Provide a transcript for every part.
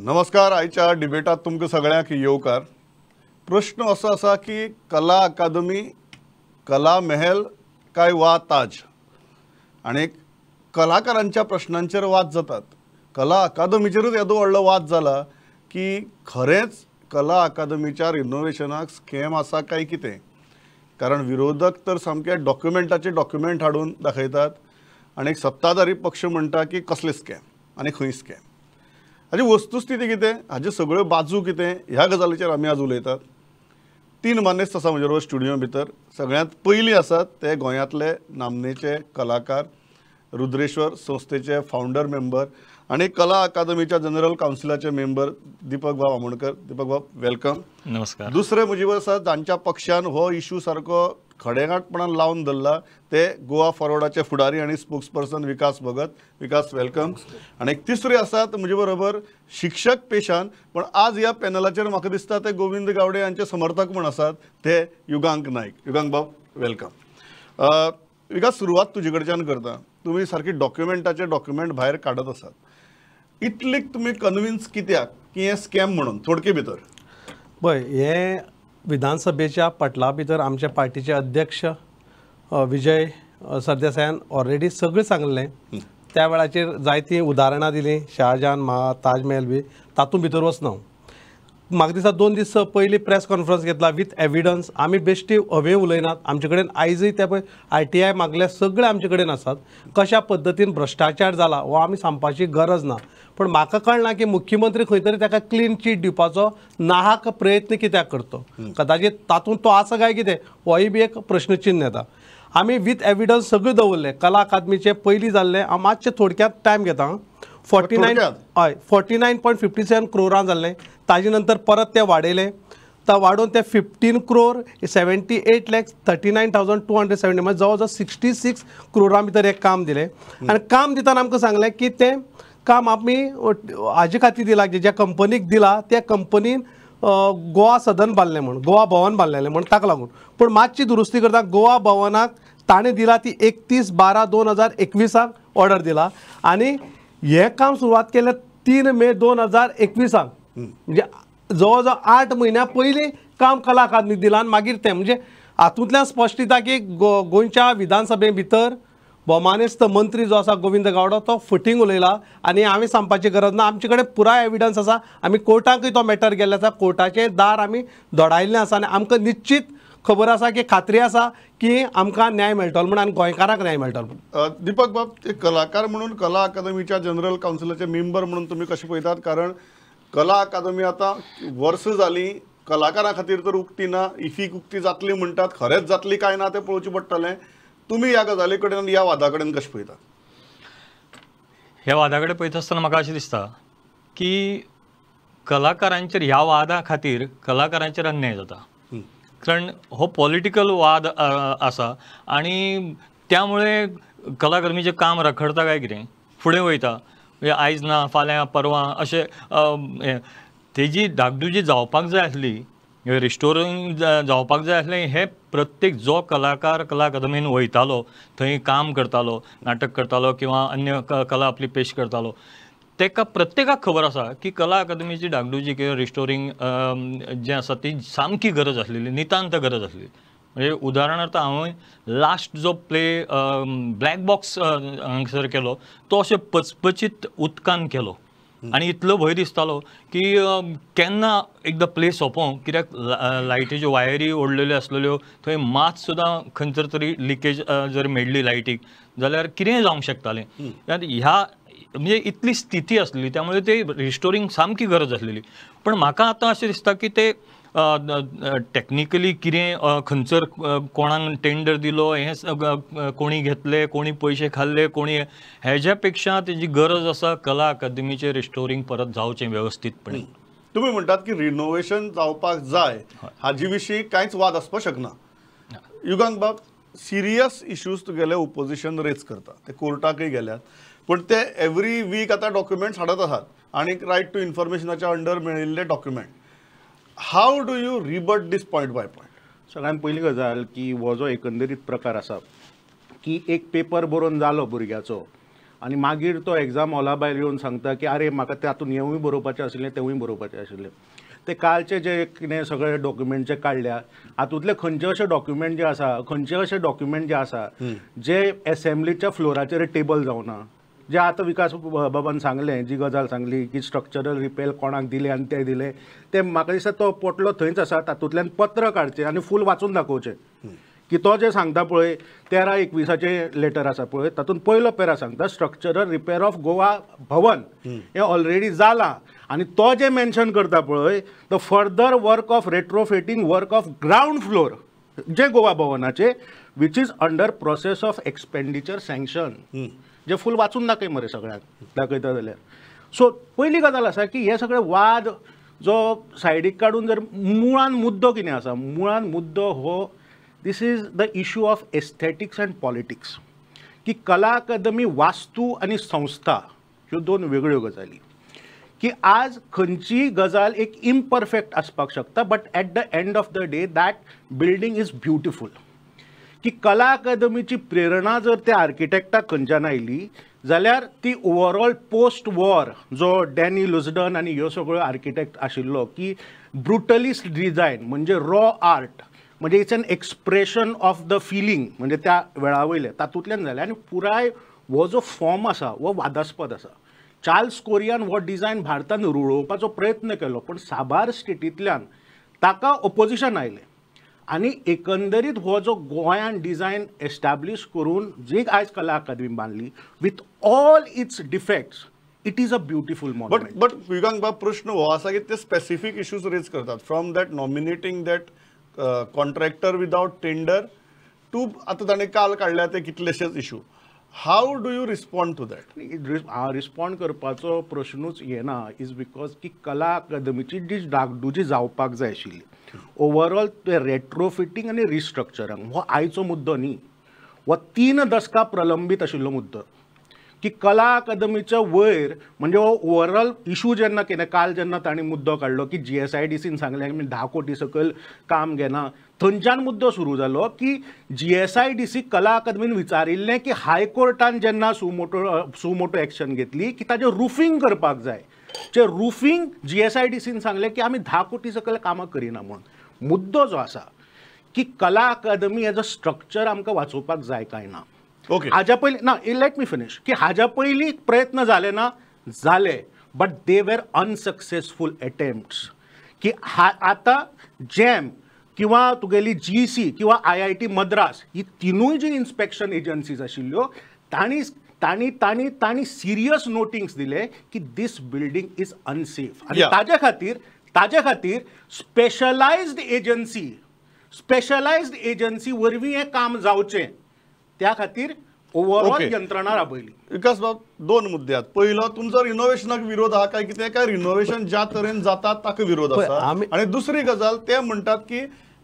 नमस्कार. आयच्या डिबेटात तुमकां सगळ्यांक येवकार. प्रश्न असो आसा की कला अकादमी कला महल काय वा ताज, आनी कलाकारांच्या प्रश्नांचेर वाद जातात. कला अकादमीचेरूच येदो व्हडलो वाद जाला की खरेंच कला अकादमीच्या रिनोवेशनाक स्कॅम आसा काय कितें, कारण विरोधक तर सामके डॉक्युमेंटाचे डॉक्युमेंट हाडून दाखयतात आनी सत्ताधारी पक्ष म्हणटा की कसले स्कॅम आनी खंय स्कॅम. हाजी वस्तुस्थिती कितें, हाज्यो सगळ्यो बाजू कितें, ह्या गजालीचेर आमी आज उलयतात. तीन मानेस्त आसा म्हजे बरोबर स्टुडियो भितर. सगळ्यांत पयलीं आसात ते गोंयांतले नामनेचे कलाकार, रुद्रेश्वर संस्थेचे फावंडर मेंबर आनी कला अकादमीच्या जनरल कावन्सिलाचे मेंबर दीपक बाब आमोणकर. दीपक बाब, welcome. नमस्कार. दुसरे म्हजे बरोबर आसात जांच्या पक्षान हो इशू सारको खडेगांठपणान लावन धरला ते गोवा फॉरवर्डाचे फुडारी आनी स्पोक्सपर्सन विकास भगत. विकास, welcome. आनी एक तिसरे आसात म्हजे बरोबर शिक्षक पेशान, पण आज ह्या पॅनलाचेर म्हाका दिसता ते गोविंद गावडे हांचे समर्थक म्हूण आसात, ते युगांक नायक. युगांक बाब, welcome. विकास, सुरवात तुजे कडच्यान करता. तुमी सारकी डॉक्युमेंटाचे डॉक्युमेंट भायर काडत आसात, इतलीक तुमी कन्विन्स कित्याक की हें स्कॅम म्हणून थोडके भितर? पळय, हें विधानसभेच्या पटला भितर आमच्या पार्टीचे अध्यक्ष विजय सरदेसायान ऑलरेडी सगळें सांगलें. त्या वेळाचेर जायतीं उदाहरणां दिलीं, शाहजहान मा ताजमहल बी, तातूंत भितर वचना. म्हाका दिसता 2 दीस पयलीं प्रेस कॉन्फरन्स घेतला विथ एविडन्स. आमी बेश्टी हवे उलयनात, आमचे कडेन आयजूय ते पळय RTI मागले सगळे आमचे कडेन आसात. कशा पद्दतीन भ्रश्टाचार जाला हो आमी सांगपाची गरज ना, पण म्हाका कळना की मुख्यमंत्री खंय तरी ताका क्लीन चीट दिवपाचो नाहक प्रयत्न कित्याक करतो. कदाचित तातूंत तो आसा काय कितें होय बी एक प्रश्नचिन्ह येता. आमी विथ एविडन्स सगळें दवरलें. कला अकादमीचें पयलीं जाल्लें, हांव मातशें थोडक्यात टायम घेता. 49 हय 49.57 क्रोरां जाल्लें, ताजे नंतर परत ते वाडयलें, ते वाडोवन ते 15 crore 78,39,270, म्हणजे जवळ जवळ 66 क्रोरां भितर एक काम दिलें. आनी काम दितना आमकां सांगलें की तें काम आमी हाजे खातीर दिलां, ज्या कंपनीक दिलां त्या कंपनीन गोवा सदन बांदलें म्हूण, गोवा भवन बांदलेलें म्हूण, ताका लागून. पूण मातशी दुरुस्ती करता, गोवा भवनाक ताणें दिला ती 31/12/2021 ऑर्डर दिला आनी हें काम सुरवात केलें 3 मे 2021, म्हणजे जवळ जवळ 8 म्हयन्या पयलीं काम कला अकादमीक दिलां. आनी मागीर तें म्हणजे हातूंतल्यान स्पश्ट दिता की गोंयच्या विधानसभे भितर भोवमानेस्त मंत्री जो आसा गोविंद गावडो तो फटींग उलयला आनी हांवें सांगपाची गरज ना. आमचे कडेन पुराय एविडन्स आसा, आमी कोर्टाकूय तो मॅटर गेल्लो आसा, कोर्टाचें दार आमी धोडायल्लें आसा आनी आमकां निश्चीत खबर आसा की खात्री आसा की आमकां न्याय मेळटलो म्हूण आनी गोंयकारांक न्याय मेळटलो म्हूण. दीपक बाब, एक कलाकार म्हणून कला अकादमीच्या जनरल कावन्सिलाचे मेंबर म्हणून तुमी कशें पळयतात? कारण कला अकादमी आतां वर्सां जालीं कलाकारां खातीर तर उक्ती ना, इफीक उक्ती जातली म्हणटात, खरेंच जातली काय ना तें पळोवचें पडटलें. तुमी ह्या गजाली कडेन आनी ह्या वादा कडेन कशें पळयतात? ह्या वादा कडेन पळयता आसतना म्हाका अशें दिसता की कलाकारांचेर ह्या वादा खातीर कलाकारांचेर अन्याय जाता, कारण हो पॉलिटिकल वाद आसा आनी त्यामुळे कला अकादमीचें काम रखडता काय कितें फुडें वयता, म्हणजे आयज ना फाल्यां परवां अशें तेजी धाकधुजी जावपाक जाय आसली, रिस्टोरींग जावपाक जाय आसलें. हें प्रत्येक जो कलाकार कला अकादमीन वयतालो, थंय काम करतालो, नाटक करतालो किंवा अन्य कला आपली पेश करतालो, तेका प्रत्येकाक खबर आसा की कला अकादमीची डागडुजी किंवा रिस्टोरींग जें आसा ती सामकी गरज आसलेली, नितांत गरज आसली. म्हणजे उदाहरणार्थ हांवें लास्ट जो प्ले ब्लॅक बॉक्स हांगसर केलो तो अशें पचपचीत उदकान केलो आनी इतलो भंय दिसतालो की केन्ना एकदां प्ले सोंपों, कित्याक लायटीच्यो वायरी ओडलेल्यो आसलेल्यो, थंय मात सुद्दां खंयसर तरी लिकेज जर मेळ्ळी लायटीक जाल्यार कितेंय जावंक शकतालें. ह्या म्हणजे इतली स्थिती आसली, त्यामुळे ते रिस्टोरींग सामकी गरज आसलेली. पण म्हाका आतां अशें दिसता की ते टॅक्निकली कितें खंयसर कोणाक टेंडर दिलो, हें कोणी घेतले, कोणी पयशे खाल्ले, कोणी हेज्या पेक्षा तेजी गरज आसा कला अकादमीचें रिस्टोरींग परत जावचें वेवस्थीतपणे. तुमी म्हणटात की रिनोवेशन जावपाक जाय, हाजे विशीं कांयच वाद आसपाक शकना. युगांक बाब, सिरियस इश्यूज तुगेले ओपोजिशन रेज करता, ते कोर्टाकय गेल्यात, पूण ते एवरी वीक आतां डॉक्युमेंट्स हाडत आसात आनी रायट टू इन्फॉर्मेशनाच्या अंडर मेळिल्ले document. How do you rebut this point by point? सगळ्यात पयली गजाल की हो जो एकंदरीत प्रकार आसा की एक पेपर बरोवन जालो भुरग्याचो आनी मागीर तो एग्जाम हॉला भायर येवन सांगता की अरे म्हाका तातूंत हेंवूय बरोवपाचें आशिल्लें तेंवूय बरोवपाचें आशिल्लें. ते कालचे जे कितें सगळे डॉक्युमेंट जे काडल्या हातूंतले खंयचे अशे डॉक्युमेंट जे आसा, खंयचे अशे डॉक्युमेंट जे आसा जे एसेंब्लीच्या फ्लोराचेर टेबल जावना, जे आतां विकास बाबान सांगलें, जी गजाल सांगली की स्ट्रक्चरल रिपेर कोणाक दिले आनी ते दिले, ते म्हाका दिसता तो पोटलो थंयच आसा, तातूंतल्यान पत्र काडचें आनी फूल वाचून दाखोवचें की तो जे सांगता पळय 13/21 लेटर आसा पळय तातूंत पयलो पेरा सांगता structural repair of Goa Bhavan हें ऑलरेडी जालां आनी तो जे मेन्शन करता पळय the further work of retrofitting work of ground floor जे गोवा भवनाचे which is under process of expenditure sanction, जे फूल वाचून दाखय मरे सगळ्यांक दाखयता जाल्यार. सो पयली गजाल आसा की हे सगळे वाद जो सायडीक काडून जर मुळान मुद्दो कितें आसा, मुळान मुद्दो हो this is the issue of aesthetics and politics की कला अकादमी वास्तू आनी संस्था ह्यो दोन वेगळ्यो गजाली, की आज खंयचीय गजाल एक इम्परफेक्ट आसपाक शकता but at the end of the day that building is beautiful. की कला अकादमीची प्रेरणा जर त्या आर्किटेक्टाक खंयच्यान आयली जाल्यार ती ओवरऑल पोस्ट वॉर जो डॅनी लुजडन आनी ह्यो सगळ्यो आर्किटेक्ट आशिल्लो की ब्रुटलिस्ट डिझायन म्हणजे रॉ आर्ट म्हणजे it's an expression of the feeling म्हणजे त्या वेळा वयलें तातूंतल्यान जालें आनी पुराय हो जो फॉर्म आसा हो वादास्पद आसा. चार्ल्स कोरियान हो डिझायन भारतान रुळोवपाचो प्रयत्न केलो पण साबार स्टेटींतल्यान ताका ओपोजिशन आयलें आनी एकंदरीत हो जो गोंयान डिझायन एस्टॅब्लीश करून जी आयज कला अकादमी बांदली with all its defects it is a beautiful monument. But Vikank बाब प्रश्न हो आसा की ते स्पेसिफीक इश्यूज रेज करतात from that nominating that contractor without tender to आतां ताणें काल काडल्या ते कितलेशेच issue, how do you respond to that? Respond करपाचो प्रश्नूच येना is because की कला अकादमीची जी डागडुजी जावपाक जाय आशिल्ली ओवरऑल ते रेट्रोफिटींग आनी रिस्ट्रक्चरिंग हो आयचो मुद्दो न्ही, हो 3 दसकां प्रलंबीत आशिल्लो मुद्दो की कला अकादमीच्या वयर म्हणजे हो ओवरऑल इशू जेन्ना केन्ना काल जेन्ना तांणी मुद्दो काडलो की GSIDCन सांगलें आमी 10 कोटी सकयल काम घेना, थंयच्यान मुद्दो सुरू जालो की GSIDC कला अकादमीन विचारिल्लें की हायकोर्टान जेन्ना सुमोटो एक्शन घेतली की ताजें रुफींग करपाक जाय, जे रुफींग GSIDCन सांगलें की आमी 10 कोटी सकयल कामां करिना म्हणून. मुद्दो जो आसा की कला अकादमी एज अ स्ट्रक्चर आमकां वाचोवपाक जाय काय ना. ओके, हाज्या पयलीं ना let me finish की हाज्या पयलीं प्रयत्न जाले ना जाले but they were unsuccessful attempts की आतां जॅम किंवा तुगेली GC किंवा IIT Madras ही तिनूय जी इन्स्पेक्शन एजन्सीज आशिल्ल्यो तांणी तांणी तांणी तांणी सिरियस नोटिंग्स दिले की दीस बिल्डींग is unsafe आनी ताजे खातीर स्पेशलायज्ड एजन्सी वरवीं हें काम जावचें त्या खातीर ओवरऑल यंत्रणा राबयली. विकास बाब दोन मुद्दे आहात, पयलो तुमचो रिनोव्हेशनाक विरोध आहा काय कितें काय रिनोव्हेशन ज्या तरेन जाता ताका विरोध आसा, आनी दुसरी गजाल ते म्हणटात की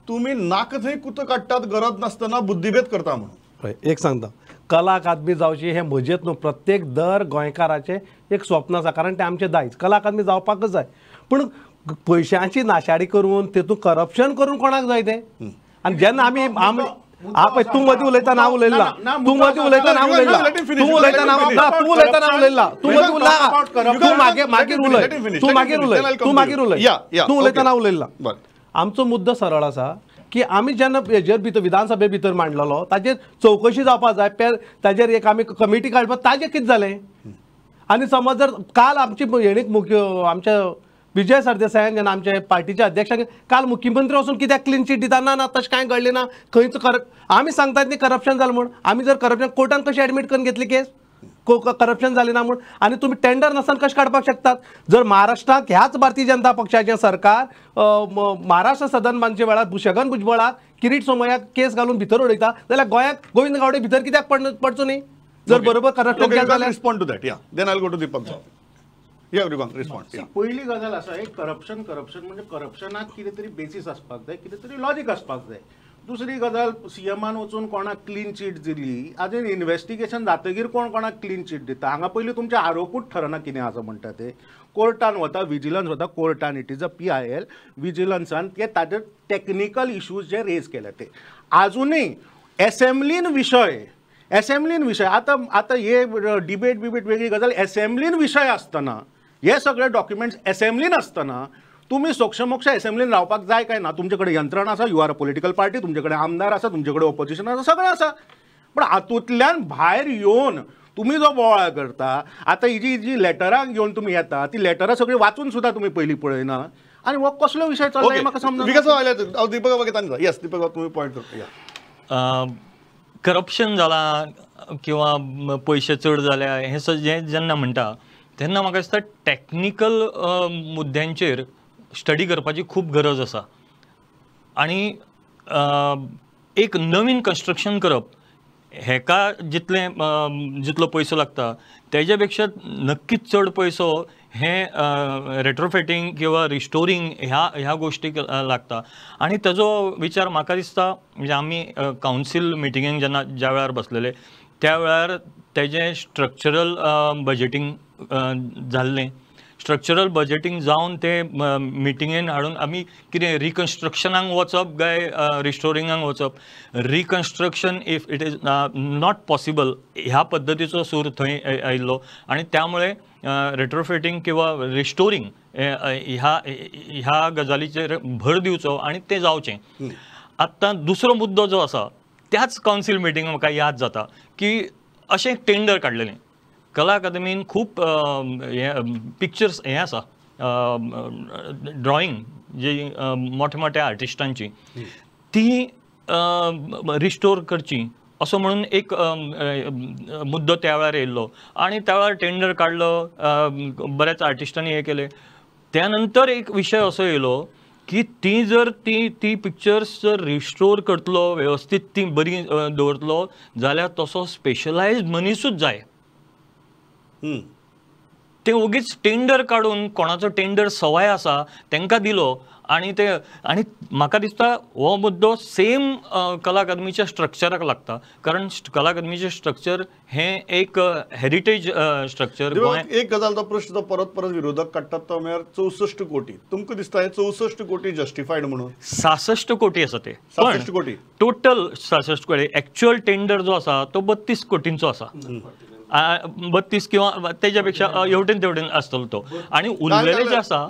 तुमी नाक थंय कुत काडटात गरज नासतना बुद्धिभेद करता म्हणून. एक सांगता कला अकादमी जावची हें म्हजेंच न्हू, प्रत्येक दर गोंयकाराचें एक स्वप्न आसा कारण तें आमचें दायज, कला अकादमी जावपाकच जाय पूण पयशांची नाशाडी करून तेतूंत करप्शन करून कोणाक जाय तें. आनी जेन्ना आमी आमी तूं मदीं उलयता ना उलयला, तूं मदीं उलयता ना उलयला, तूं उलयता ना तूं उलयता ना उलयला, तूं मदीं उलयला, तूं मागीर उलय, तूं मागीर उलय, तूं मागीर उलय, तूं उलयता ना उलयला. आमचो मुद्दो सरळ आसा की आमी जेन्ना हेजेर भितर विधानसभे भितर मांडलेलो ताजेर चवकशी जावपाक जाय, ताजेर एक आमी कमिटी काडपाक ताजें कितें जालें. आनी समज जर काल आमची हेणी मुख्य आमच्या विजय सरदेसायान जेन्ना आमचे पार्टीच्या अध्यक्षांक काल मुख्यमंत्री वचून कित्याक क्लीन चीट दिता, ना ना तशें कांय घडलें ना, खंयच आमी सांगतात न्ही करप्शन जालें म्हूण, आमी जर करप्शन कोर्टान कशें एडमीट करून घेतली केस करप्शन जालें ना म्हूण, आनी तुमी टेंडर नासतना कशें काडपाक शकतात. जर महाराष्ट्राक ह्याच भारतीय जनता पक्षाचें सरकार महाराष्ट्र सदन बांदचे वेळार छगन भुजबळाक किरीट सोमयाक केस घालून भितर उडयता जाल्यार गोंयाक गोविंद गावडे भितर कित्याक पडचो न्ही जर बरोबर करप्शन केलें जाल्यार. Respond to that, yeah then I will go to Deepak. पयली गजाल आसा एक करप्शन म्हणजे करप्शनाक कितें तरी बेसीस आसपाक जाय, कितें तरी लॉजीक आसपाक जाय. दुसरी गजाल सीएमान वचून कोणाक क्लीन चीट दिली, आजून इन्वेस्टिगेशन जातकीर कोण कोणाक क्लीन चीट दिता, हांगा पयलीं तुमचे आरोपूच ठरना कितें आसा म्हणटा ते. कोर्टान वता, विजिलन्स वता कोर्टान, it is a PIL, विजिलन्सान ते ताजे टॅक्निकल इश्यूज जे रेज केले ते. आजुनूय एसेंब्लीन विशय एसेंब्लीन विशय आतां आतां हे डिबेट बिबेट वेगळी गजाल. एसेंब्लीन विशय आसतना हे सगळे डॉक्युमेंट्स एसेंब्लीन आसतना तुमी सोक्षमोक्ष एसेंब्लीन रावपाक जाय काय ना? तुमचे कडेन यंत्रणा आसा, you are a political party, तुमचे कडेन आमदार आसा, तुमचे कडेन ऑपोजिशन आसा, सगळें आसा. पण हातूंतल्यान भायर येवन तुमी जो बोवाळ करता, आतां ही जी लेटरां घेवन तुमी येता ती लेटरां सगळीं वाचून सुद्दां तुमी पयलीं पळयना आनी हो कसलो विशय चल्ला म्हाका समजना. दीपक, येस दीपक, तुमी पॉयंट करता. करप्शन जालां किंवा पयशे चड जाल्या हें सगळें जेन्ना म्हणटा तेन्ना म्हाका दिसता टॅक्निकल मुद्द्यांचेर स्टडी करपाची खूब गरज आसा. आनी एक नवीन कन्स्ट्रक्शन करप हेका जितलें जितलो पयसो लागता तेज्या पेक्षा नक्कीच चड पयसो हे रेट्रोफिटींग किंवा रिस्टोरींग ह्या ह्या गोष्टीक लागता. आनी तेजो विचार म्हाका दिसता म्हणजे आमी कावन्सील मिटिंगेक जेन्ना ज्या वेळार बसलेले त्या वेळार तेजें स्ट्रक्चरल बजेटींग जाल्लें. स्ट्रक्चरल बजेटींग जावन ते मिटिंगेन हाडून आमी कितें रिकन्स्ट्रक्शनाक वचप काय रिस्टोरिंगाक वचप, reconstruction if it is not possible ह्या पद्दतीचो सूर थंय आयिल्लो आनी त्यामुळे रेट्रोफिटींग किंवा रिस्टोरींग ह्या ह्या गजालीचेर भर दिवचो आनी तें जावचें. आतां दुसरो मुद्दो जो आसा त्याच कावन्सील मिटिंग म्हाका याद जाता की अशें एक टेंडर काडलेलें कला अकादमीन खूब हे पिक्चर्स हें आसा ड्रॉइंग जी मोठ्या मोठ्या आर्टिस्टांची ती रिस्टोर करची असो म्हणून एक मुद्दो त्या वेळार येयल्लो आनी त्या वेळार टेंडर काडलो, बऱ्याच आर्टिस्टांनी हें केलें. त्या नंतर एक विशय असो येयलो की ती जर ती ती पिक्चर्स जर रिस्टोर करतलो वेवस्थीत ती बरी दवरतलो जाल्यार तसो स्पेशलायज्ड मनीसूच जाय. ते ओगीच टेंडर काडून कोणाचो टेंडर सवाय आसा तांकां दिलो आनी ते आनी म्हाका दिसता हो मुद्दो सेम कला अकादमीच्या स्ट्रक्चराक लागता, कारण कला अकादमीचें स्ट्रक्चर हें एक हेरिटेज स्ट्रक्चर. एक गजाल तो प्रश्न तो परत परत विरोधक काडटात तो म्हळ्यार 64 कोटी. तुमकां दिसता हे 64 कोटी जस्टिफायड म्हणून? 66 कोटी आसा ते, 66 कोटी टोटल 66 कोटी. एक्चुअल टेंडर जो आसा तो 32 कोटींचो आसा, 32 किंवा तेज्या पेक्षा हेवटेन तेवटेन आसतलो तो. आनी उरलेले जे आसा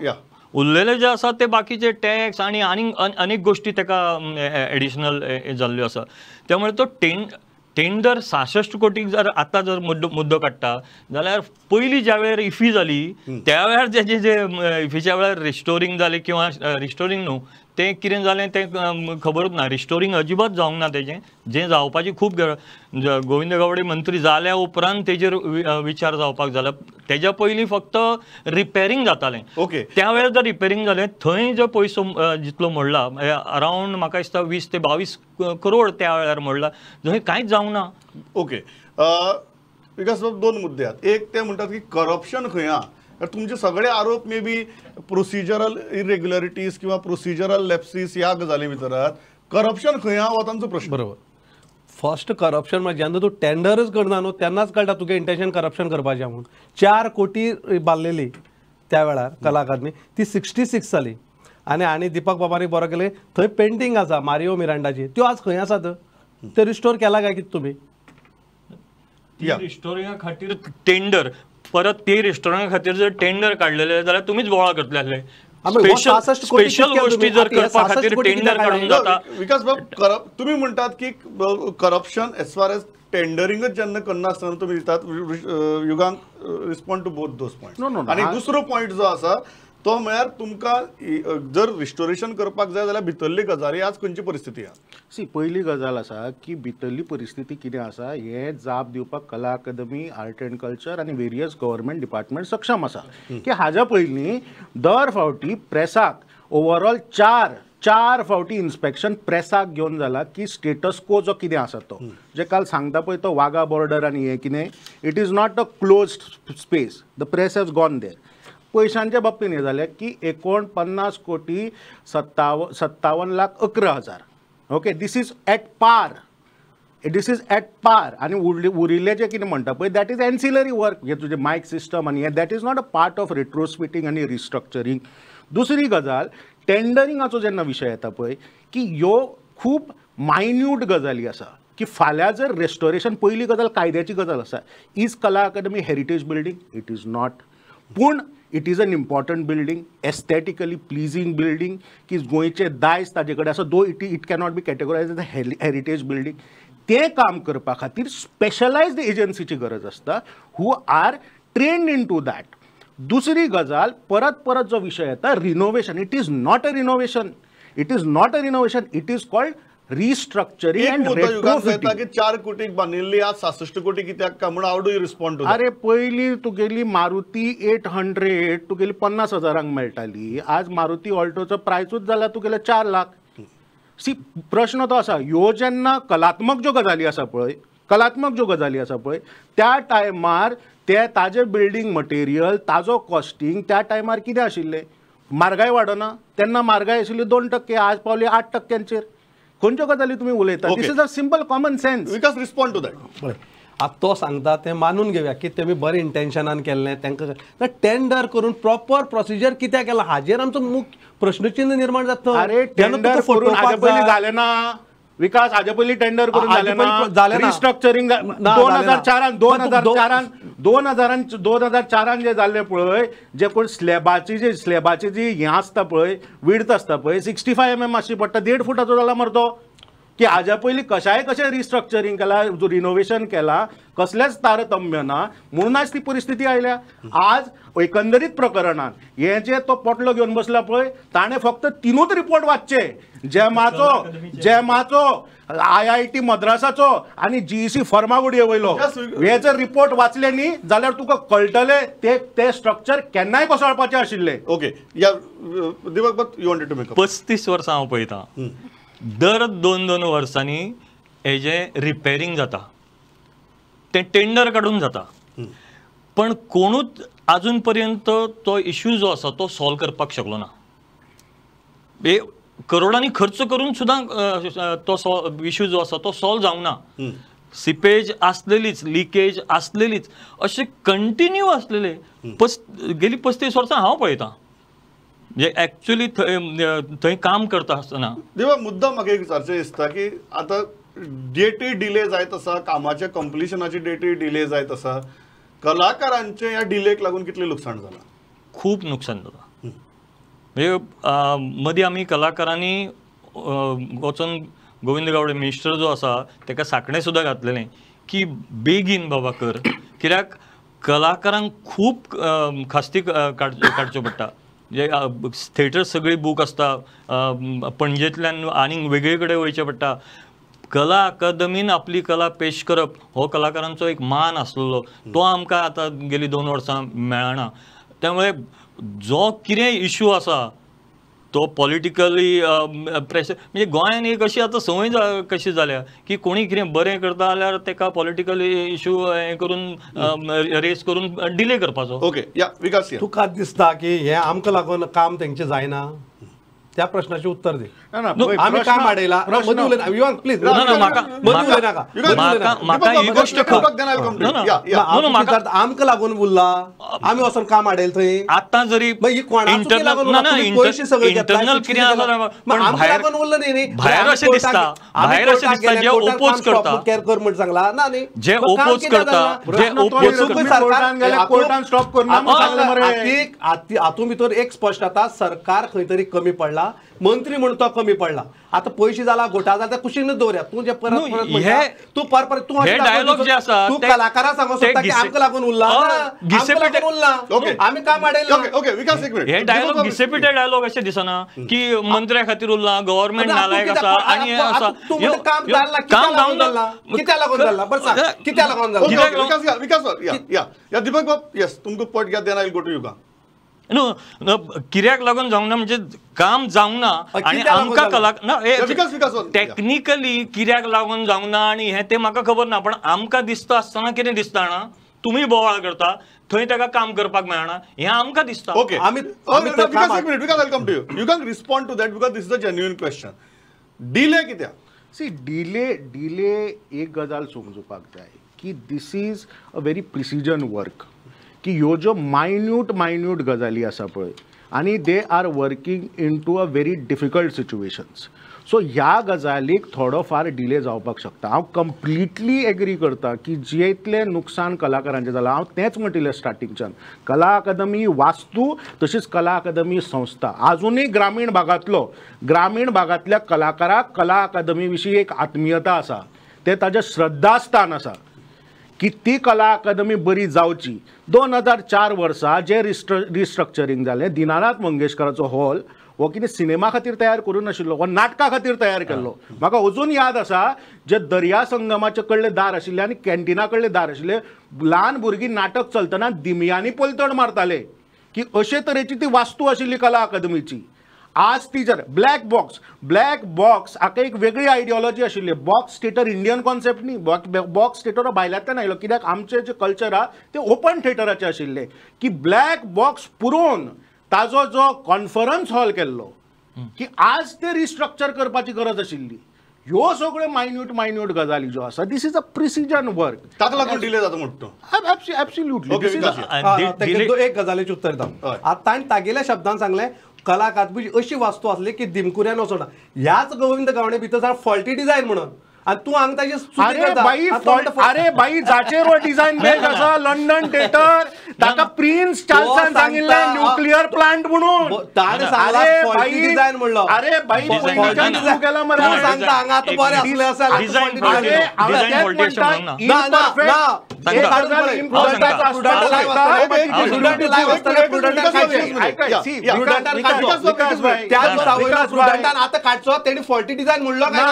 उरलेले जे आसा ते बाकीचे टॅक्स आनी आनीक अनेक गोष्टी ताका एडिशनल जाल्ल्यो आसा. त्यामुळे तो टेंडर 66 कोटी जर आतां जर मुद्दो काडटा जाल्यार पयलीं ज्या वेळार इफी जाली त्या वेळार जे जे इफीच्या वेळार रिस्टोरींग जालें किंवा रिस्टोरींग न्हू तें कितें जालें तें खबरूच ना. रिस्टोरींग अजिबात जावंक ना तेजें, जें जावपाची खूब गरज. गोविंद गावडे मंत्री जाल्या उपरांत तेजेर विचार जावपाक जाला, तेज्या पयलीं फक्त रिपेरींग जातालें. ओके, त्या वेळार जर रिपेरींग जालें थंय जो पयसो जितलो मोडला अरावंड म्हाका दिसता 20 ते 22 करोड त्या वेळार मोडला, जंय कांयच जावंक ना. ओके, विकास बाब, दोन मुद्दे आहात. एक ते म्हणटात की करप्शन खंय आहा, तुमचे सगळे आरोप मे बी प्रोसिजरल इरेग्युलरिटीज किंवा प्रोसिजरल लॅप्सीस ह्या गजाली भितर आहात. करप्शन खंय आहा हो तांचो प्रश्न. बरोबर. फर्स्ट करप्शन म्हणजे जेन्ना तूं टेंडरच करना न्हू तेन्नाच कळटा तुगे इंटेन्शन करप्शन करपाचें म्हणून. 4 कोटी बांदलेली त्या वेळार कला अकादमी, ती 66 जाली. आनी आनी दीपक बाबांनी बरो केलें, थंय पेंटींग आसा मारियो मिरांडाची, त्यो आज खंय आसात? ते रिस्टोर केला काय कितें तुमी? रिस्टोरिंगा खातीर टेंडर परत ते रिस्टोरंटा खातीर जर टेंडर काडलेले जाल्यार तुमीच बोवाळ करतले आसले. स्पेशल गोष्टी जर करपा खातीर टेंडर काडून जाता. विकास बाब, तुमी म्हणटात की करप्शन एज फार एज टेंडरिंगच जेन्ना करना आसतना तुमी दितात. Yugank respond to both those point. आनी दुसरो पॉयंट जो आसा तो म्हळ्यार तुमकां जर रिस्टोरेशन करपाक जाय जाल्यार भितरली गजाली आज खंयची परिस्थिती आसा? सी, पयली गजाल आसा की भितरली परिस्थिती कितें आसा हें जाप दिवपाक कला अकादमी, आर्ट एंड कल्चर आनी वेरियस गव्हर्मेंट डिपार्टमेंट सक्षम आसा. की हाज्या पयलीं दर फावटी प्रेसाक ओवरऑल चार फावटी इन्स्पेक्शन प्रेसाक घेवन जाला की स्टेटस को जो कितें आसा तो जे काल सांगता पळय तो वागा बॉर्डर आनी हें कितें, it is not a closed space, the press has gone there. पयशांच्या बाबतीन हें जालें की 49 कोटी 57 लाख 11 हजार. Okay, this is at par, this is at par. आनी उरिल्लें जें कितें म्हणटा पळय that is ancillary work, हे तुजें मायक सिस्टम आनी हें that is not a part of retrofitting आनी रिस्ट्रक्चरींग. दुसरी गजाल टेंडरिंगाचो जेन्ना विशय येता पळय की ह्यो खूब मायन्यूट गजाली आसा. की फाल्यां जर रेस्टोरेशन, पयली गजाल कायद्याची गजाल आसा, is Kala Akademi heritage building? It is not. पूण it is an important building, aesthetically pleasing building, की गोंयचें दायज ताजे कडेन आसा, though it cannot be categorise as a heritage building. तें काम करपा खातीर स्पेशलायज्ड एजन्सीची गरज आसता, who are trained into that. दुसरी गजाल, परत परत जो विशय येता renovation, it is not a renovation, it is not a renovation, it is called restructuring and retrofitting. 4 कोटीक बांदिल्ली आज 66 कोटी कित्याक काय म्हूण how do you respond to? अरे पयलीं तुगेली मारुती 800 तुगेली 50 हजारांक मेळटाली, आज मारुती ऑल्टोचो प्रायसूच जाला तुगेले 4 लाख. सी प्रश्न तो आसा, ह्यो जेन्ना कलात्मक ज्यो गजाली आसा पळय, कलात्मक ज्यो गजाली आसा पळय, त्या टायमार ते ताजे बिल्डींग मटेरियल, ताजो कॉस्टिंग त्या टायमार कितें आशिल्लें, म्हारगाय वाडना तेन्ना म्हारगाय आशिल्ली 2%, आज पावली 8%. खंयच्यो गजाली तुमी उलयता? This is a simple common sense. Vikas, respond to that. पळय आतां तो सांगता तें मानून घेवया की तेमी बरें इंटेन्शनान केल्लें, तांकां टेंडर करून प्रॉपर प्रोसिजर कित्याक केलां हाजेर आमचो मुख्य प्रश्नचिन्ह निर्माण जाता. अरे टेंडर करून हाजे पयलीं जालें ना विकास, हाजे पयलीं टेंडर करून जालें ना, रिस्ट्रक्चरींग 2004 2004 जे जाल्लें पळय, जे कोण स्लॅबाची जे स्लॅबाची जी हें आसता पळय, विड्थ आसता पळय, 65 mm आसची पडटा, 1.5 फुटाचो जाला मरे तो. की हाज्या पयलीं कशाय कशें रिस्ट्रक्चरींग केलां, रिनोवेशन केलां, कसलेंच तारतम्य ना, म्हणून आयज ती परिस्थिती आयल्या. आज एकंदरीत प्रकरणान हें जे तो पोटलो घेवन बसला पळय, ताणें फक्त 3 रिपोर्ट वाचचे, जेमाचो, जेमाचो, IIT मद्रासाचो आनी GEC फर्मागुडये वयलो. हे जर रिपोर्ट वाचले न्ही जाल्यार तुका कळटलें ते स्ट्रक्चर केन्नाय कोसळपाचें आशिल्लें. ओके, या Deepak, you wanted to make up. 35 वर्सां हांव पळयतां, दर 2-2 वर्सांनी हेजें रिपेरींग जाता, तें टेंडर काडून जाता, पण कोणूच आजून पर्यंत तो इश्यू जो आसा तो सॉल्व करपाक शकलो ना. करोडांनी खर्च करून सुद्दां तो इश्यू जो आसा तो सॉल्व जावंक ना. सिपेज आसलेलीच, लिकेज आसलेलीच, अशें कंटिन्यू आसलेले गेली 35 वर्सां हांव पळयतां, म्हणजे एक्चुअली थंय काम करता आसतना. देवा, मुद्दा म्हाका एक विचारचें दिसता की आतां डेटूय डिले जायत आसा, कामाच्या कंप्लिशनाची डेटूय डिले जायत आसा, कलाकारांचे ह्या डिलेक लागून कितलें लुकसाण जालां? खूब नुकसान जालां. म्हणजे मदीं आमी कलाकारांनी वचून गोविंद गावडे मिनिस्टर जो आसा ताका साकणें सुद्दां घातलेलें की बेगीन बाबा कर, कित्याक कलाकारांक खूब खास्ती काडच्यो पडटा. म्हणजे थिएटर सगळी बूक आसता, पणजेंतल्यान आनीक वेगळे कडेन वयचें पडटा. कला अकादमीन आपली कला पेश करप हो कलाकारांचो एक मान आसलेलो, तो आमकां आतां गेली 2 वर्सां मेळना. त्यामुळे जो कितें इशू आसा तो पॉलिटिकली प्रेशर, म्हणजे गोंयान एक अशी आतां संवय कशी जाल्या की कोणी कितें बरें करता जाल्यार ताका पॉलिटिकली इशू हें करून रेस करून डिले करपाचो. ओके, या विकास, तुका दिसता की हें आमकां लागून काम तेंचें जायना, त्या प्रश्नाचें उत्तर दी. आमी काम हाडयला, प्लीज आमकां लागून उरला, आमी वचोन काम हाडयला थंय. आतां जरी इंटरनल कितें आसा, लागून उरला न्ही, भायर अशें दिसता, भायर अशें दिसता जे ओपोज करता, केअर कर म्हण सांगला ना न्ही, जे ओपोज करता, जे ओपोज कोर्टान स्टॉप करना. हातूंत भितर एक स्पश्ट जाता, सरकार खंय तरी कमी पडला, मंत्री म्हण तो कमी पडला. आतां पयशे जाला, घोटाळा जाला, कुशीनच दवरया. तूं जे परत परत तूं परत परत तूं तूं कलाकारां सांगूंक सोदता की आमकां लागून उरला, आमकां लागून उरला, आमी काम हाडयलां. ओके विकास, एक मिनिट. हे डायलॉग घिसेपिटे डायलॉग अशें दिसना की मंत्र्या खातीर उरला, गव्हर्मेंट नालायक आसा आनी हें आसा. काम काम जावंक ना, कित्याक लागून जाला? बरें सांग, कित्याक लागून जाला? विकास, विकास, या या दीपक बाब, येस तुमकां पट घ्या, then I go to Yuga. न्हू, कित्याक लागून जावंक ना म्हणजे काम जावंक ना आनी आमकां कला ना टॅक्निकली कित्याक लागून जावंक ना आनी हें तें म्हाका खबर ना, पण आमकां दिसता आसतना कितें दिसता जाणा, तुमी बोवाळ करता थंय ताका काम करपाक मेळना, हें आमकां दिसता. ओके, विकास, एक minute, Vikas, I come to you. You can respond to that because this is a genuine question. Delay कित्याक? सी, डिले डिले एक गजाल समजुपाक जाय की this is a very precision work, की ह्यो ज्यो मायन्यूट मायन्यूट गजाली आसा पळय, आनी they are working into a very difficult situations. So ह्या गजालीक थोडो फार डिले जावपाक शकता. हांव कंप्लिटली एग्री करता की जितलें नुकसान कलाकारांचें जालां, हांव तेंच म्हणटिल्लें स्टार्टिंगच्यान, कला अकादमी वास्तू तशीच कला अकादमी संस्था आजुनूय ग्रामीण भागांतल्या कलाकाराक कला अकादमी विशीं एक आत्मीयता आसा, तें ताजें श्रद्धास्थान आसा की ती कला अकादमी बरी जावची. 2004 वर्सा जें रिस्ट्रक्चरींग जालें, दिनानाथ मंगेशकराचो हॉल हो कितें सिनेमा खातीर तयार करूं नाशिल्लो, हो नाटका खातीर तयार केल्लो. म्हाका अजून याद आसा जे दर्या संगमाचे कडले दार आशिल्ले आनी कॅन्टिना कडले दार आशिल्ले, ल्हान भुरगीं नाटक चलतना दिमयांनी पलतड मारताले की अशे तरेची ती वास्तू आशिल्ली कला अकादमीची. आज ती जर ब्लॅक बॉक्स हाका एक वेगळी आयडियोलॉजी आशिल्ली. बॉक्स थिएटर इंडियन कॉन्सेप्ट न्ही, बॉक्स थिएटर भायल्यांतल्यान आयलो कित्याक आमचे जे कल्चर आहा ते ओपन थिएटराचे आशिल्ले की ब्लॅक बॉक्स पुरोवन ताजो जो कॉन्फरन्स हॉल केल्लो की आज ते रिस्ट्रक्चर करपाची गरज आशिल्ली. ह्यो सगळ्यो मायन्यूट गजाली ज्यो आसा, this is a precision work, ताका लागून डिले जाता म्हणटा. एब्सोल्युटली. एक गजालीचें उत्तर दिता. आतां ताणें तागेल्या शब्दान सांगलें कला अकादमी अशी वास्तू आसली की दिमकुऱ्यान वचना. ह्याच गोविंद गावडे भितर सांग फॉल्टी डिझायन म्हणून आणि तू हांगा ताजी अरे अरे बाई जाचेर हो डिझायन बेस्ट आसा लंडन थिएटर, ताका प्रिन्स चार्ल्सान सांगिल्लें न्यूक्लियर प्लांट म्हणून. ताणें सांगलां फॉल्टी डिझायन म्हणलो. अरे बाई पयलींच्यान केला मरे. तूं सांगता हांगा आतां बरें आसलें आसा. त्या दिसा वयलो प्रुडंटान आतां काडचो तेणी फॉल्टी डिझायन म्हणलो काय ना?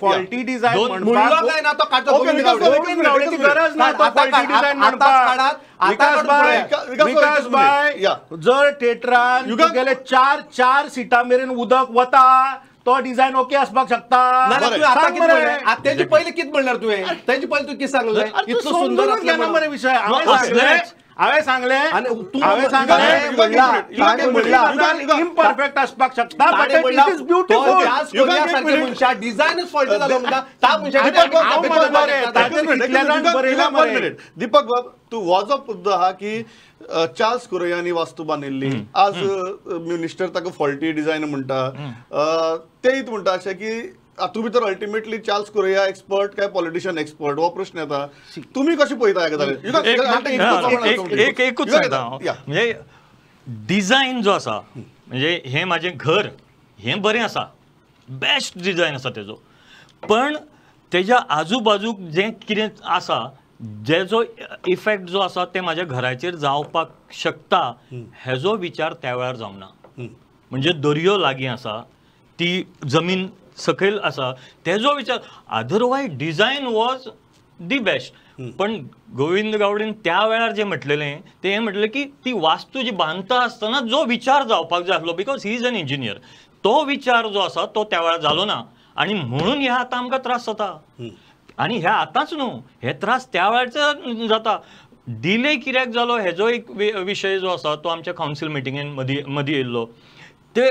फॉल्टी डिझायन म्हणलो काय ना तो काडचो. गरज ना फॉल्टी डिझायन म्हणपाक. विकास भाई, जर थिएटरान गेले 4-4 सिटां मेरेन उदक वता तो डिझायन ओके आसपाक शकता. तेजी पयलीं कितें म्हणल्यार तुवें तेजी पयलीं तूं कितें सांगलें? इतलो सुंदर घेना मरे विशय. हांवें सांगलें इम्परफेक्ट आसपाक शकता बट it is beautiful. डिझायनच फॉल्टी जालो म्हणटा. दीपक बाब, तूं वजप सुद्दां आहा की चार्ल्स कुरैयांनी वास्तू बांदिल्ली, आज मिनिस्टर ताका फॉल्टी डिझायन म्हणटा, तेय म्हणटा अशें की हातूंत भितर अल्टिमेटली चार्ल्स कुरैया एक्सपर्ट काय पॉलिटिशियन एक्सपर्ट हो प्रश्न येता. तुमी कशें पळयता ह्या गजालीक? एकूच सांगता हांव, म्हणजे डिझायन जो आसा म्हणजे हें म्हाजें घर हें बरें आसा, बेस्ट डिझायन आसा तेजो, पण तेज्या आजूबाजूक जें कितें आसा जेजो इफेक्ट जो आसा ते म्हाज्या घराचेर जावपाक शकता हेजो विचार त्या वेळार जावना. म्हणजे दर्यो लागीं आसा, ती जमीन सकयल आसा, तेजो विचार. Otherwise design was the best. पण गोविंद गावडेन त्या वेळार जें म्हटलेलें तें हें म्हटलें की ती वास्तू जी बांदता आसतना जो विचार जावपाक जाय आसलो, because he is an engineer, तो विचार जो आसा तो त्या वेळार जालो ना आनी म्हणून ह्या आतां आमकां त्रास जाता. आनी हे आतांच न्हू, हे त्रास त्या वेळार जाता. डिले कित्याक जालो हेजो एक विशय जो आसा तो आमच्या कावन्सील मिटिंगेन मदीं येयल्लो. ते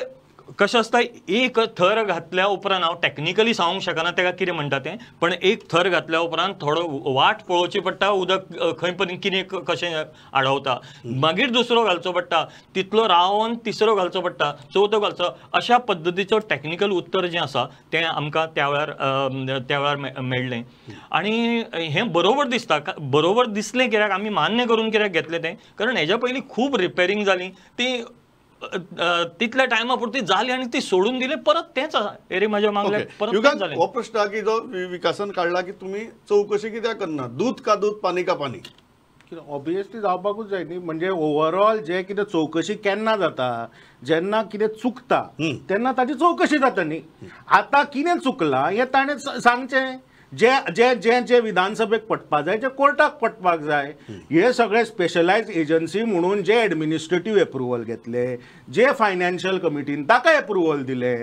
कशें आसता, एक थर घातल्या उपरांत हांव टॅक्निकली सांगूंक शकना तेका कितें म्हणटा तें, पण एक थर घातल्या उपरांत थोडो वाट पळोवची पडटा, उदक खंय पर्यंत कितें कशें आडवता, मागीर दुसरो घालचो पडटा, तितलो रावन तिसरो घालचो पडटा, चवथो घालचो, अशा पद्दतीचो टॅक्निकल उत्तर जें आसा तें आमकां त्या वेळार मेळ्ळें. आनी हें बरोबर दिसता, बरोबर दिसलें कित्याक आमी मान्य करून कित्याक घेतलें तें, कारण हेज्या पयलीं खूब रिपेरींग जाली ती तितल्या टायमा पुरती जाली आनी ती सोडून दिले, परत तेंच आसा एरे म्हाज्या मागल्या परत तेंच जालें. हो प्रश्न की जो विकासान काडला की तुमी चवकशी कित्याक करना, दूध का दूध पानी का पानी? ऑब्वियसली जावपाकूच जाय न्ही. म्हणजे ओवरऑल जे कितें चवकशी केन्ना जाता, जेन्ना कितें चुकता तेन्ना ताची चवकशी जाता न्ही. आतां कितें चुकलां हें ताणें सांगचें, जे जे जे जे विधानसभेक पटपाक जाय, जे कोर्टाक पटपाक जाय, हे सगळे स्पेशलायज एजन्सी म्हणून जे एडमिनिस्ट्रेटीव एप्रुवल घेतले, जे फायनान्शियल कमिटीन ताका एप्रुवल दिले,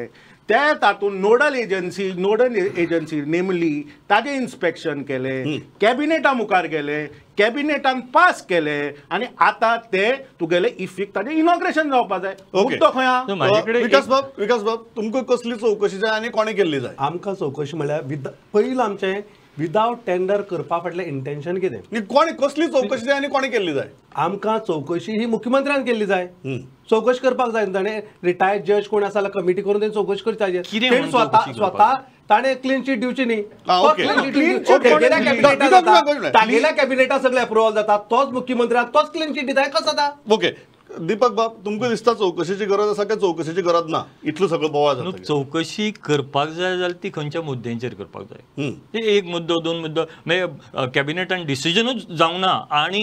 ते तातूंत नोडल एजन्सी नेमली, ताजें इन्स्पेक्शन केलें, कॅबिनेटा मुखार गेले, कॅबिनेटान पास केले आनी आतां ते तुगेले इफिक ताजें इनॉग्रेशन जावपा जाय. मुद्दो खंय आहा? विकास बाब, तुमकां कसली चवकशी जाय आनी कोणें केल्ली जाय? आमकां चवकशी म्हळ्यार पयलीं आमचें विदावट टेंडर करपा फाटलें इंटेन्शन कितें? कोणी कसली चवकशी जाय आनी कोणी केल्ली जाय? आमकां चवकशी ही मुख्यमंत्र्यान केल्ली जाय, चवकशी करपाक जाय. ताणें रिटायर्ड जज कोण आसा जाल्यार कमिटी करून तेणी चवकशी करची. तेणी स्वता ताणें क्लीन चीट दिवची न्ही. तागेल्या कॅबिनेटा सगळे अप्रुवल जाता, तोच मुख्यमंत्र्याक तोच क्लीन चीट दिता, कसो जाता? ओके दीपक बाब, तुमकां दिसता चवकशेची गरज आसा काय चवकशेची गरज ना? इतलो सगळो बोवाळ जाता. चवकशी करपाक जाय जाल्यार ती खंयच्या मुद्द्यांचेर करपाक जाय? एक मुद्दो दोन मुद्दो मागीर कॅबिनेटान डिसिजनूच जावंक ना आनी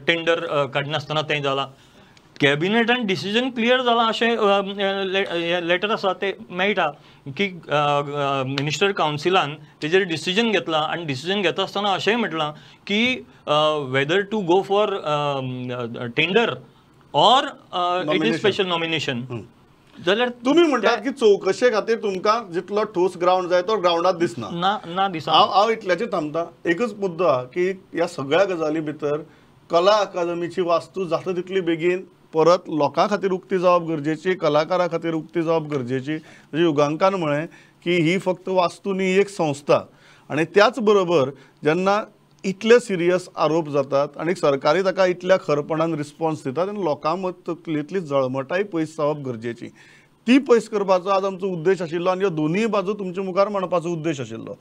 टेंडर काडनासतना तें जालां. कॅबिनेटान डिसिजन क्लियर जालां अशें लेटर आसा तें मेळटा की मिनिस्टर कावन्सिलान तेजेर डिसिजन घेतलां आनी डिसिजन घेता आसतना अशेंय म्हटलां की whether to go for tender or it is special nomination. जाल्यार तुमी म्हणटात की चवकशे खातीर तुमकां जितलो ठोस ग्रावंड जाय तो ग्रावंडात दिसना. ना दिसना. हांव इतल्याचेर थांबता. एकच मुद्दो आहा की ह्या सगळ्या गजाली भितर कला अकादमीची वास्तू जाता तितली बेगीन परत लोकां खातीर उक्ती जावप गरजेची, कलाकारां खातीर उक्ती जावप गरजेची. जशें युगांकान म्हळें की ही फक्त वास्तू न्ही, एक संस्था. आनी त्याच बरोबर जेन्ना इतले सिरियस आरोप जातात आनी सरकारी ताका इतल्या खरपणान रिस्पॉन्स दितात तेन्ना लोकां तकलेंतली जळमटाय पयस जावप गरजेची. ती पयस करपाचो आज आमचो उद्देश आशिल्लो आनी ह्यो दोनूय बाजू तुमचे मुखार मांडपाचो उद्देश आशिल्लो.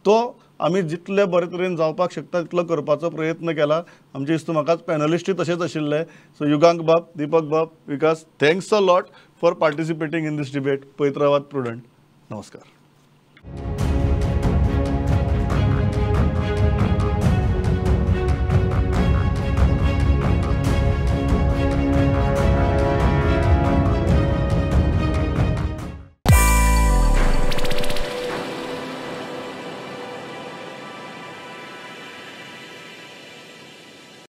तो आमी जितले बरे तरेन जावपाक शकता तितलो करपाचो प्रयत्न केला. आमचे इस्तू म्हाकाच पॅनलिस्टूय तशेंच आशिल्ले. सो युगांक बाब, दीपक बाब, Vikas, thanks a lot for participating in this debate. पळयत रावात प्रुडंट. नमस्कार.